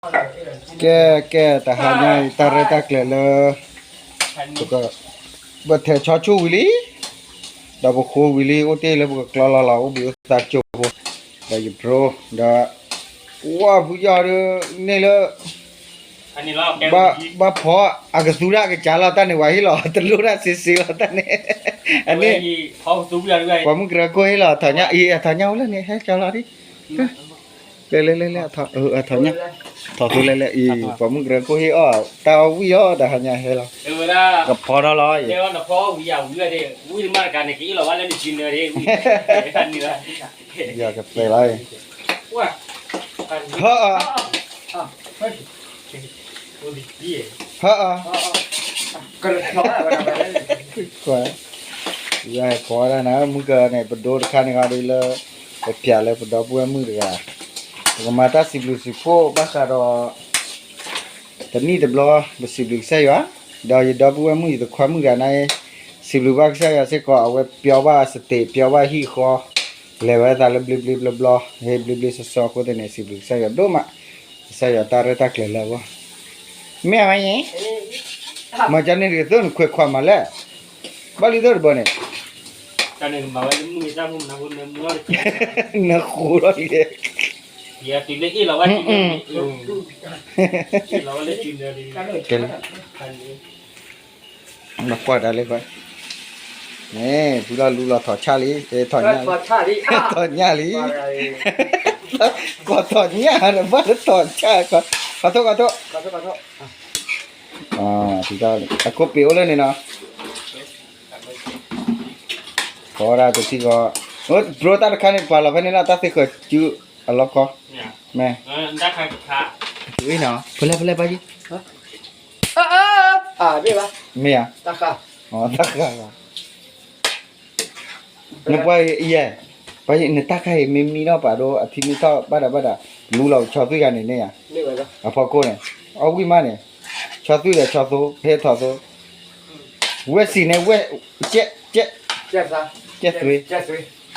ကဲ ကဲ တဟါညါအံၤ တၢ်ရဲၣ်တၢ်ကျဲၤလၢ ပက ပထဲးဆီဆူၣ်ဝံၤလံ, ဒီးပဃိဝံၤလံ အိၣ်တ့ၢ်လၢပကကျီလီၤလီၤ အိၣ်ဘှံးအိၣ်သါကၠိဖိ, ဒီးယဘြိ ဒီး ဝဲဖုယီၤဒုး န့ၢ်လၢ ဘၣ်ဖီအကသူဒၣ်ကစၢ်လီၤ တၢ်န့ၣ် ဝဲဟ့ၣ်လီၤ တလိၣ်တၢ်စ့စ့လီၤ တၢ်န့ၣ်, အန့ၣ် ပှၤမုၢ်ကရၢခိၣ်ဟ့ၣ်လီၤ ထီၣ်ညၣ်အံၤ အထီၣ်ညၣ်အိၣ်လၢန့ၣ် ဟဲကၠီလီၤဒ် လၢလၢလၢ အထီၣ်ညၣ် ထီၣ်သူလဲၤလဲၤအံၤ ပှၤမုၢ်ကရၢခိၣ်ဟ့ၣ်အီၣ် တၢ်အီၣ်ဝံၣ်အီၣ် တဟါညါဟဲလီၤ ကဖီထီၣ်လီၤအံၤ ယကပျဲလီၤအံၤ ဟၢအီၤ ဟၢအီၤ ကွၢ် ယဟဲဖီဒၣ်နၤ မုၢ်ကန့ၣ် ပဒိတခါန့ၣ်ဂီၤဒ်လၢ ပဖျးလၢပဒီပုၢ်ဝဲၢ်မုၣ်တဂၤ ပကမၤတၢ်စံးဘျုးစံးဖှိၣ်ဘၣ်ဃးဒီး တနံၣ်တဘျီ ပစံးဘျုးကစၢ်ယွၤ ဒီးယဒီပုၢ်ဝဲၢ်မုၣ်ယတခွါမုၣ်တဂၤန့ၣ် စံးဘျုးဘၣ်ကစၢ်ယွၤစ့ၢ်ကီး အဝဲပျီဘၣ်စတ့း ပျီဘၣ်ဟံၣ်ဃီ လဲၤဝဲသးလၢဘျ့ဘျ့ဘျီဘျီ ဟ့ၣ်ဘျ့ဘျ့စီစီအဃိသတးန့ၣ် စံးဘျုးကစၢ်ယွၤဒိၣ်မး ကစၢ်ယွၤတၢ်ရဲၣ်တၢ်ကျဲၤလၢအဂီၢ် မ့ၢ်အမ့ၢ် မၤကန့ၣ်တကသိၣ်နခွဲးခွးမးလဲၣ် ဘၣ်လံသၢတဘီန့ၣ် နဃိလီၤလံ နကွၢ်တၢ်လၢခွဲး န့ၣ် ဖုလီၤလူလီၤထီၣ်ဆၣ်လံ ထီၣ်ညၣ်လံ ထီၣ်ညၣ်လံ ကီၢ်ထီၣ်ညၣ်ဒီးဘၣ်လၢထီၣ်ဆၣ် ခီထိၣ်ခီထိၣ် အခိၣ်ပ့ၤအိၣ်လၢန့ၣ်နီၤ ကီဒၣ်တထံၣ်ကီ ဘြိတၢ်တခါန့ၣ် ပှၤလီၤဖဲန့ၣ်လီၤ တၢ်သ့ၣ်ဃၢၤစုအလီၢ်ကီ မ့ၢ် ဖဲလဲၣ်ဖဲလဲၣ်ဘၣ်ယံ မ့ၢ်ဧါ တၢ်ဃာ် နပှၤယဲ ပှၤယဲ နတၢ်ခါအံၤ မ့ၢ်မံထီၣ်ပာ်ဒိ အထံမံထီၣ်ဘၣ်ဒၣ်ဘၣ်ဒၣ် လူလီၤဆီသွံၣ်ဂၤန့ၣ်န့ၣ်ဧါ အဖီခိၣ်န့ၣ် အီၣ်ဝံၣ်မးန့ၣ် ဆီသွံၣ်ဒီးဆီသိ ဟဲထီၣ်သိ ဝဲၢ်စံၣ်န့ၣ် ဝဲၢ် ကဲ ကဲ ကဲသွံၣ်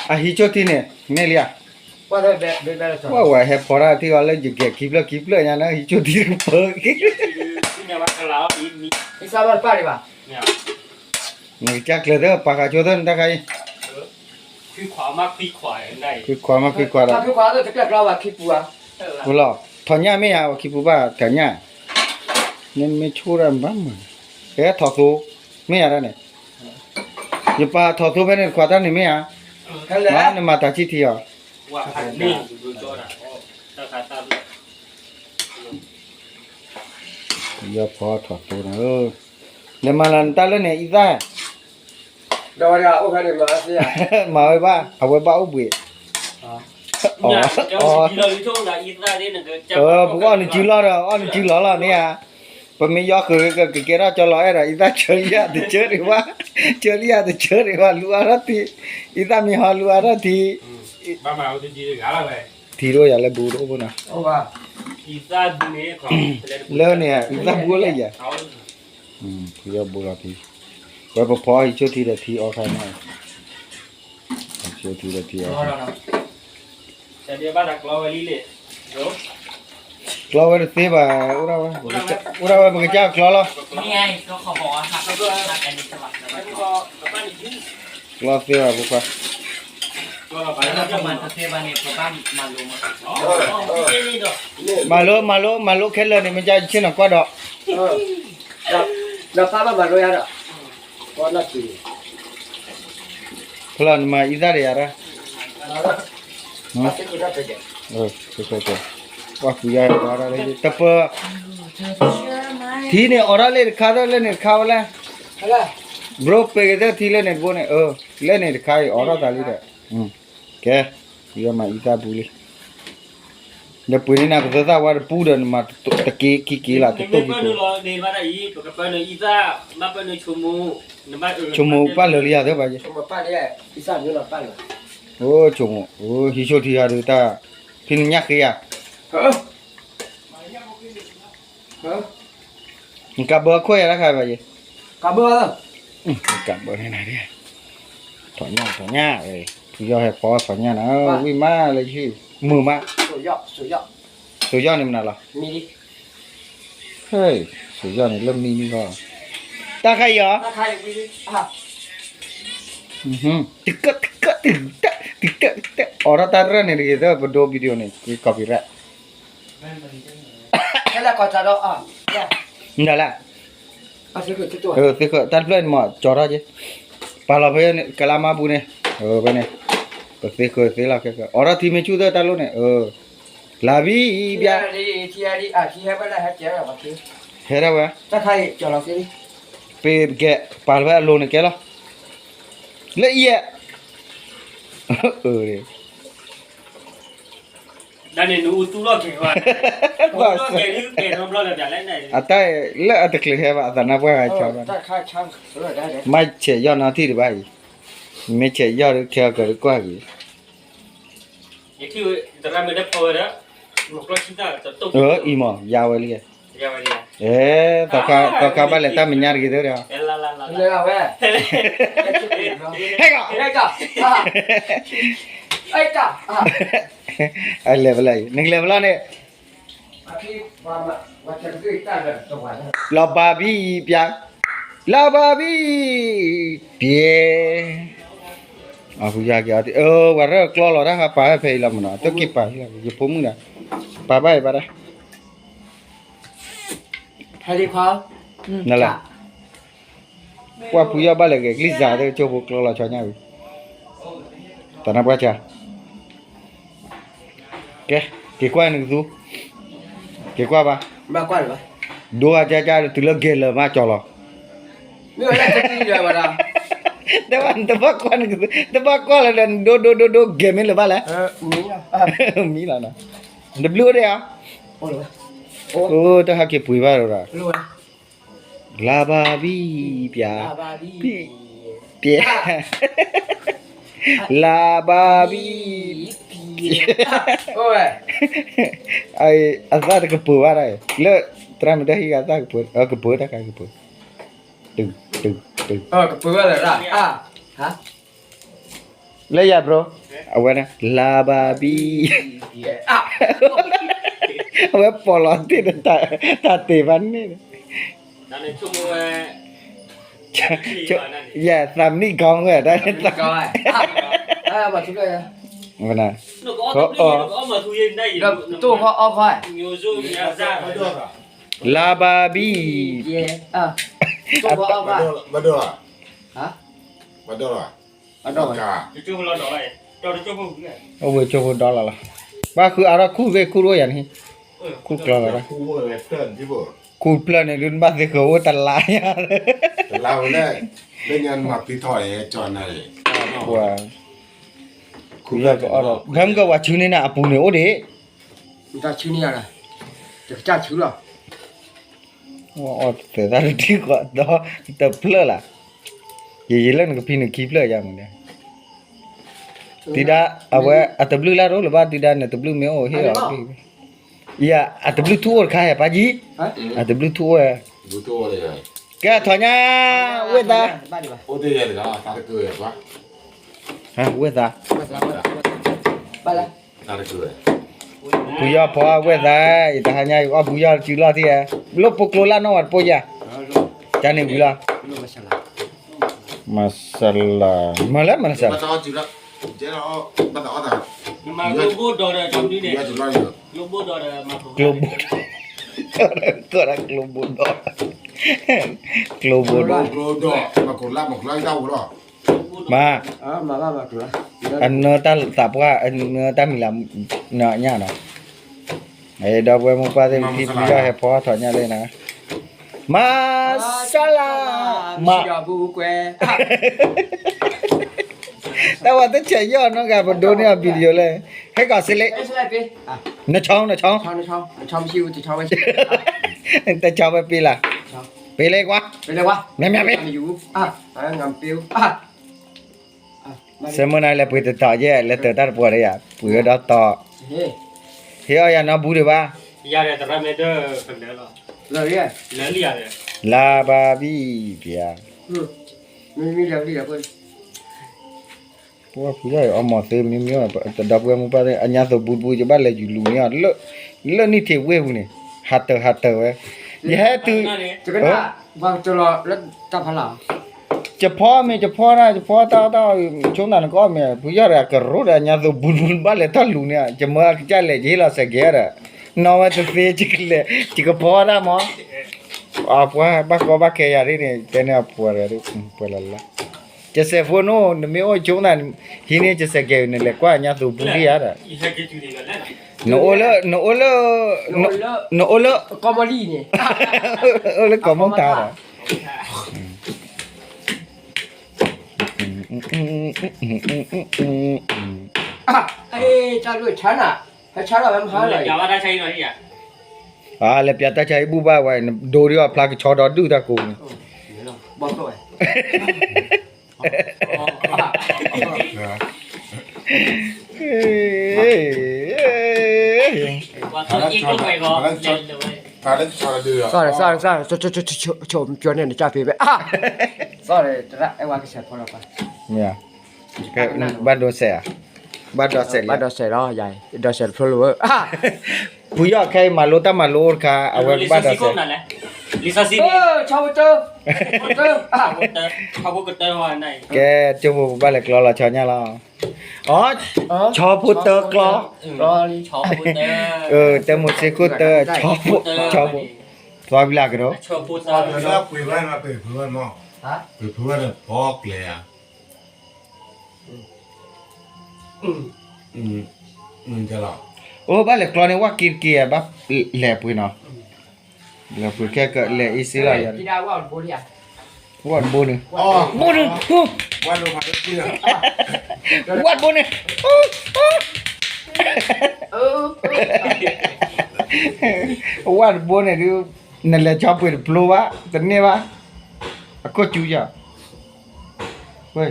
အဟံးကၠိၣ်ထံန့ၣ် န့ၢ်လံဧါ ပှၤဝဲဟဲဖီတၢ်ထံၣ်အီၤလၢယကဲ ခံဖျၢၣ်ခံဖျၢၣ်ညါန့ၣ် ဟံးကၠိၣ်ထံတပၢၢ် နကစၢ်ကျဲၤသၢ ပာ်ဃာ်ကၠိသၢ နတၢ်ခါအံၤ ခွံခွးမးခွံခွးဒီး လီၤ ထီၣ်ညၣ်မ့ၢ်ဧါ ပှၤခံပူၤဘၣ် ထီၣ်ညၣ် နမ့ၢ်ဆိၣ်တၢ်ဘၣ်မုာ် ကဲထီၣ်သိ မ့ၢ်ဧါဒၣ်န့ၣ် ယပာ်ထီၣ်သိဖဲန့ၣ်တခွးတၢ်န့ၣ်မ့ၢ်ဧါ နမၤတၢ်ဆံၣ်ထံအီၤ ယဖီထီၣ်သိနၤဧၢ လဲၤမၤလၢနတၢ်လၢန့ၣ် အံသၣ် မၤဝဲဘၣ် အဝဲဘၣ်အိၣ်ဘှံး ပကအီၣ်နစုလီၤဒီး အီၣ်နစုလီၤလီၤန့ၣ်ဧါ ပမ့ၢ်ယီဃုာ်ကကဲထီၣ်ကၠီလီၤအဲၣ်ဒီး အံသၣ်ဆၢလံယၤတဆၢဒံးဘၣ် ဆၢလံယၤတဆၢဒံးဘၣ် လူအါထီၣ်ထံ အံသၣ်မ့ၢ်ဟီလူအါထီၣ်ထံ ထံဒိၣ်ယၤလၢဘူးတအိၣ်ဘၣ်နီၤ လၢန့ၣ် အံသၣ်ဘူးလၢယၤ ဖုယီၢ်ဘူးလီၤထံ ဝဲပဖီဟံးကၠိၣ်ထံဒီးထံအီခါန့ၣ် ဟံးကၠိၣ်ထံဒီးထံအီခါန့ၣ် ကျီဝဲတသ့ဘၣ် အိၣ်ဒၣ်ဝဲ အိၣ်ဒၣ်ဝဲ ပကစၢ်ကျီလီၤ ကျီသ့ဘၣ်ဖိခွါ မၤလိ မၤလိ မၤလိခဲလၢာ်န့ၣ် မ့ၢ်ကဆ့ၣ်နီၤကွၢ်ဒီး ဒီးဖးဘၣ်မၤလိယၤဒီး ဖလီၤနမၤအံသၣ်ဒီးယၤရၣ် ကွၢ်ဖုယၤ တပၢၢ် ထံန့ၣ် အိးထီၣ်လၢတခါသၢ လၢန့ၣ်တခါဝဲလဲၣ် ဘြိပ့ၤကသၢထံလၢန့ၣ်တဘိန့ၣ် လၢန့ၣ်တခါအံၤ အိးထီၣ်သးလံဒီး ကဲ ဖုယီၢ်မၤအံသၣ်ဘူးလံ ဒီးပှ့ၤန့ၢ်နၤ ပသၢသၣ်ဝါတပူဒီး နမၤတက့ခံက့လၢ် တတိၢ်ခံတိၢ် ဆိမိၣ်ပၢ်လၢာ်လံယၤသၢဘၣ်ယဲ ဆိမိၣ် ဟံးဆိထံဂၤဒီးတၢ် ဖံနညၣ်ဃ့ယၤ နကးဘၢခိၣ်ယၤတၢ်ခါဘၣ်ယဲ ကးဘၢ ကးဘၢန့ၣ်နၤ ထီၣ်ညၣ် ထီၣ်ညၣ် ဖုယီၢ်ဟဲဖီထီၣ်ညၣ်နၤ ဝံၣ်မးလၢယဟံၣ် မုာ်မး ဆိယီၣ် စိၤယီၢ်န့ၣ်မနုၤလီၤ, ဟဲ, စိၤယီၢ်န့ၣ်လၢမံမံလီၤ, တၢ်ခါအံၤအီၤ, တကၢ, တကၢ, တကၢ, တကၢ, အိးထီၣ်တၢ်ရဲၣ်န့ၣ်တဂ့ၤ သပဒိ video န့ၣ် က့ၤ copyright မနုၤလဲၣ်, သ့ၣ်ဃၢၤတၢ်တဖျၢၣ်န့ၣ်မ့ၢ် ကၠီထီၣ်က့ၤ, ပာ်လီၤဖဲကလါမါပူၤန့ၣ်, ဖဲန့ၣ်, ပသ့ၣ်ဃၢၤသ့လီၤခဲကၢ, အိးထီၣ်ထံမ့ၢ်ဆူၣ်သၢတၢ်လိၣ်န့ၣ်, လၢဘံဘျါ, ဟဲဒၣ်ဝဲ, ပကဲပာ်လီၤဖဲအလိၤန့ၣ်ကဲလီၤ, လၢအံၤ, အတၢ်လ�ၢအတချုးဟဲဘၣ် အသးနါပှၢ်ဂၤဆါဘၣ်, မ့ၢ်ဆဲးယီၢ်နီထံၣ်တဘၣ်အံၤ, မ့ၢ်ဆဲးယီၢ်ဒီးခဲအီၤကၢၤဒီးကွၢ်က့ၤ, အံၤမ့ၢ်ယါဝဲလံ, အဲ, သီခါဘၣ်လဲၤတၢ်မဲာ်ညါတဂ့ၤသၢဒီး, ဟဲကီး, အလဲၤဖဲလဲၣ်အံၤ နကလဲၤဖဲလဲၣ်န့ၣ် လီၤဘၣ်ဘံၣ်ပျါ, လီၤဘၣ်ဘံၣ်ပျဲ, အဖုယါက့ၤအီၤ, ဝဲရၢၣ်ကျီလီၤတၢ်ဟးပာ်ဝဲဖဲအံၤလီၤမနီၤ တက့ၤပာ်ဟံၣ်လီၤ ယဖိမုၣ်ဒီး, ပာ်ဘၣ်အံၤဘၣ်ဒၣ်, နလၢ ကွၢ်ဖုယီၢ်ဘၣ်လဲၤဂဲၤကလံၢ်စးသ့ၣ် ကၠိဖိကျီလီၤဆီညါဝံၤ, သးနါပှၢ်ဆါ, ကဲ, က့ၤကွၢ်နကသူ, က့ၤကွၢ်ဘၣ်, ဒိဂၤကၢကၢတုၤလၢဂဲၤလၢာ်မးကၠီလီၤ, တဲဝဲနတဘၣ်ကွၢ်နကသူ, တဘၣ်ကွၢ်လၢၤဒီး နဒိဒိဒိဒိဂဲၤမ့ၢ်လၢၤဘၣ်လဲၣ်, မံလီၤနီၤ, နဘျုးအိၣ်ဒံးဧါ, အိၣ်တဟးက့ၤပှ့ၤဘၣ်ဒီး လါဘါဘံၣ်ပျါ, ပျဲ, လါဘါဘံၣ်, အသၣ်တကပၢၤဘၣ်ဒၣ်, လၢသရၣ်မုၣ်တၢ်ဟံၣ်ဂၤအသၣ်ကပၢၤ, ကပၢၤတၢ်ခါကပၢၤ, တုၤ, တုၤ, တုၤ, လၢယၤ bro, အဝဲန့ၣ် လါဘါဘံၣ်, အဝဲပိာ်လီၤတ့ၢ်ဒီး တၢ်တ့ၢ်ဘၣ်န့ၣ်, ယသးမံကီဝဲဒၣ်န့ၣ်, လါဘါဘံၣ်, အဝဲကၠိဖိဒီလီၤလီၤ, ဘၣ်ဃုအါထီၣ်ခူၣ်သ့ၣ်ခူၣ်ရိၣ်ယၤန့ၣ်, ခူၣ်ကျီလီၤ, ခူၣ်ဖျၢၣ်န့ၣ်ဒုးနဘၣ်သ့ဃၢၤအိၣ်တလါယၤ, ခူၣ်ဖျၢၣ်, ဖဲမ့ၢ်ကဝၤဆူန့ၣ်န့ၣ် အပူၤန့ၣ်အိၣ်ဒံး, တၢ်ဆူန့ၣ်ယၤ, တကစၢ်ဆူလီၤ အီၣ်တသဲးသၣ်တထံၣ်ဃီဒီးတဖျၢၣ်လၢ်, ယယံာ်လၢနကဖံးနခံဖျၢၣ်ယါမး, တံၤဒါ, အဝဲအတဘျုးလၢ်တအိၣ်လၢၤဘၣ် တံၤဒါန့ၣ် တဘျုးမ့ၢ်အိၣ်ဟ့ၣ်အီၤ, ယၤအတဘျုးထူၣ်အိၣ်တခါဟဲပၢ်ကံ, အတဘျုးထူၣ်အိၣ်, ကဲထီၣ်ညါ, ဝ့ၢ်သး, ဝ့ၢ်သး ဖုယီၢ်ဖီဝဲၢ်သး, ယတဟါညါအံၤ အီၣ်ဖုယီၢ်စုလီၢ်ထံဧါ, လၢပကျိလၢ်နီၢ်ဝဲတပိၢ်ယါ, ကန့ၣ်ဝံၤလီၤ, မၤစလၤ, မၤလၢမၤစလၤ, ကျိဘိ, ကီၢ်ဒၣ်ကျိဘိဒီး, ကျိဘိဒီး, မၤ, အနၢတၢ်သးပှၢ် အနၢတၢ်မံၤလၢ်, နညါနီၤ, ဒီပုၢ်ဝဲၢ်မိၢ်ပၢ်သ့ၣ် ဖံဖုယီၢ်ဟဲဖီထီၣ်ညါလၢနၤ, မၤစလၤ, မၤ, တၢ်ဝဲတဆဲးယီၢ်နီတဂၤ ပဒိးန့ၢ်အီၤ video လၢ, ဟဲကီးစ့လ့, နဆီ နဆီ, တဆီဝဲပ့ၤလၢ်, ပ့ၤလၢကွၢ်, မ့မ့ၢ်ပ့ၤ ဆၢမုၢ်နၤလၢပှ့ၤတတီၤယဲၢ် လဲၤတၢၤတၢ်တပှီၤဒီးယၤ ပှ့ၤဝဲဒီးတီၤ, ဟ့ၣ်အီၣ်ယၤနီၢ်ဘူးဒံးဘၣ်, လါဘါဘံၣ်ပျါ, ပှၤဖုယီၢ်အီၣ်မ့ၤသ့မ့မ့ၢ် ဒီပုၢ်ဝဲၢ်မိၢ်ပၢ်သ့ၣ် အညါသိးဘူးတဘူး ယဘၣ်လဲၤယူၤလူၤန့ၢ်အီၤလၢ, လၢနံၣ်ထံးဝ့ၢ်ပူၤန့ၣ်, ဟးတၢၤဟးတၢၤဝဲ, ယဟဲတုၤ, ကဖီမ့ၢ်ကဖီတၢ် ကဖီတၢ်တၢ်, ဆိနၤနကီၢ်မ့ၢ် ဖုယီၢ်ဒီးကရိဒီးညါသိးဘူးဘူးဘၣ်လဲၤတၢ်လူၤန့ၣ် ယမၢကစၢ်လဲၤယဟ့ၣ်လီၤစဲးကဲဒီး, နီၢ်ဝဲတသ့ ယကလဲၤ ယကဖီတၢ်မး, အပှၤဘၣ်ကီဘၣ်ခဲယၤဒ်န့ၣ် တဲန့ၢ်အပှၤတဂၤဒ် ပှဲၤလၢ်လၢ် ကစဲးဖိနီၢ် နမ့ၢ်အိၣ်ဆိနၤ, ဟံးန့ၢ်ကစဲးကဲၤ နလဲၤကွၢ်ညါသိးဘူးဒံဧါဒီး, နအိၣ်လၢ, နအိၣ်လၢ, နအိၣ်လၢ, အိၣ်လၢကီၢ်မိၢ်တၢ်ဒီး, လဲၤပျးတၢ်ဆါဟံၣ်ဘူၣ်ဘၣ်ဝဲ ဒိဒ်အီၤဖျါကဆီဒီဒုၣ်တၢ်ကိးန့ၣ် sorry sorry sorry, ကၠီန့ၣ်နကၢ်ဖံးပဲ, sorry တရၣ်အဲၣ်ဝဲကစဲးဖိလီၤပှၤ, ဘၣ်ဒိစဲး, ဘၣ်ဒိစဲးလံ, ဘၣ်ဒိစဲးဒီးယၤ, ဒိစဲးတဖျိလၢၤဝဲ, ဖုယီၢ်ခဲအံၤမၤလိတၢ်မၤလိအိၣ်တခါ အဝဲကဘၣ်ဒိစဲး, ကဲ ကၠိဖိပဘၣ်လဲၤကျီလီၤဆီညါလီၤ, အီ, ဆီဖိတၢကျီ, တၢမိၤစ့ခိၣ်တၢ, ဆီဖိ, သွါဘျါကဒီး, ပှ့ၤဝဲ, ပှ့ၤဖုဝဲ, ပှ့ၤဖုဝဲန့ၣ်ဖီကျဲဧါ အိၣ်ဘၣ်လဲၤကျီန့ၣ် ဝၣ်က့ၤတက့ၤ ဘၣ်လဲၤပှ့ၤနီၤ, လဲၤပှ့ၤခဲကလဲၤအ့စ့လီၤ, ဝၣ်တဘိန့ၣ်, ဝၣ်တဘိန့ၣ်, ဝၣ်တဘိန့ၣ်ဒုး, နလဲၤဆီပှ့ၤတဖျိဘၣ် တန့ၢ်ဘၣ်, အခိၣ်စူယီၤ ဝဲ,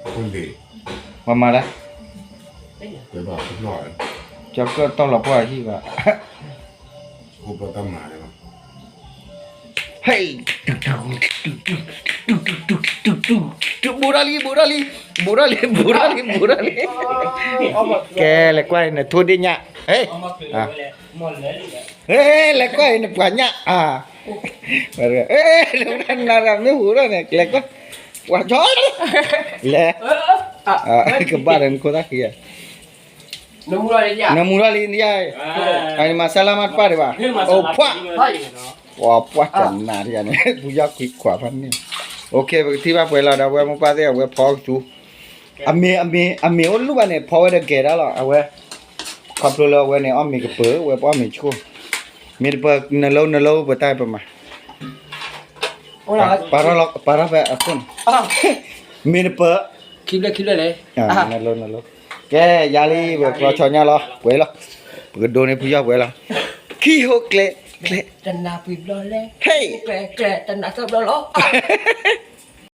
ပှၤမၤလဲၣ်, ကၠီကၢၣ်တီၢ်လီၤပှၢ်ဟံၣ်ဘၣ်, ဟဲ, ဘူးထီၣ်လံ ဘူးထီၣ်လံ, ဘူးထီၣ်လံ ဘူးထီၣ်လံ, ဘူးထီၣ်လံ, ကဲ လဲၤကွၢ်နထိၣ်ဒ့ၣ်ညၣ်, ဟဲ, လဲၤကွၢ်အံၤနပှၤညၣ်, နၤမ့ၢ်ဟူးထီၣ်န့ၣ် လဲၤကွၢ်, ပှၤဆီ, လဲၤ, ကဘၣ်ဒီးနခိၣ်သၣ်ဃံဧါ, နမူထီၣ်လံယါ, အမၤစၢ်လၢမၤတပၣ်ဒံးဘၣ်, အိၣ်ဖှၣ်, ပှၤပှၢ်တနၤတဂၤန့ၣ် ပူၤယီၢ်ကွံခွးဖးန့ၣ်, အိၣ်ခ့ ပကထံၣ်ဘၣ်ပှဲၤလီၤဒီး အဝဲမိၢ်ပၢ်သ့ၣ် အဝဲဖီကသူ, အမ့ၢ်, အမ့ၢ်, အမ့ၢ်အိၣ်လူၢ်ဘၣ်န့ၣ် ဖီဝဲဒီးကဲၤဒၣ်လီၤ အဝဲ, ခီဖျိလၢအဝဲန့ၣ်အီၣ်မ့ၤကပၢၤ ဝဲပအီၣ်မ့ၤဆိၣ်, မ့ၢ်တပၢၤ နလိနလိပတၢ်ပမၤ, ပာ်ထီၣ်လီၤ ပာ်ထီၣ်ဖဲအခိၣ်န့ၣ်, မ့ၢ်တပၢၤ, နလိနလိ, ကဲ ယၤလံ ပကကျီဆီညါလီၤ ပှဲၤလီၤ, ပကဒိးန့ၢ်ဖုယီၢ်ပှဲၤလီၤ, ခံဟိကျဲ, ကျဲ, တနၤပှဲၤဘျီလဲၣ်, ဟဲ, ကျဲတနၤသၢဘျီလီၤ.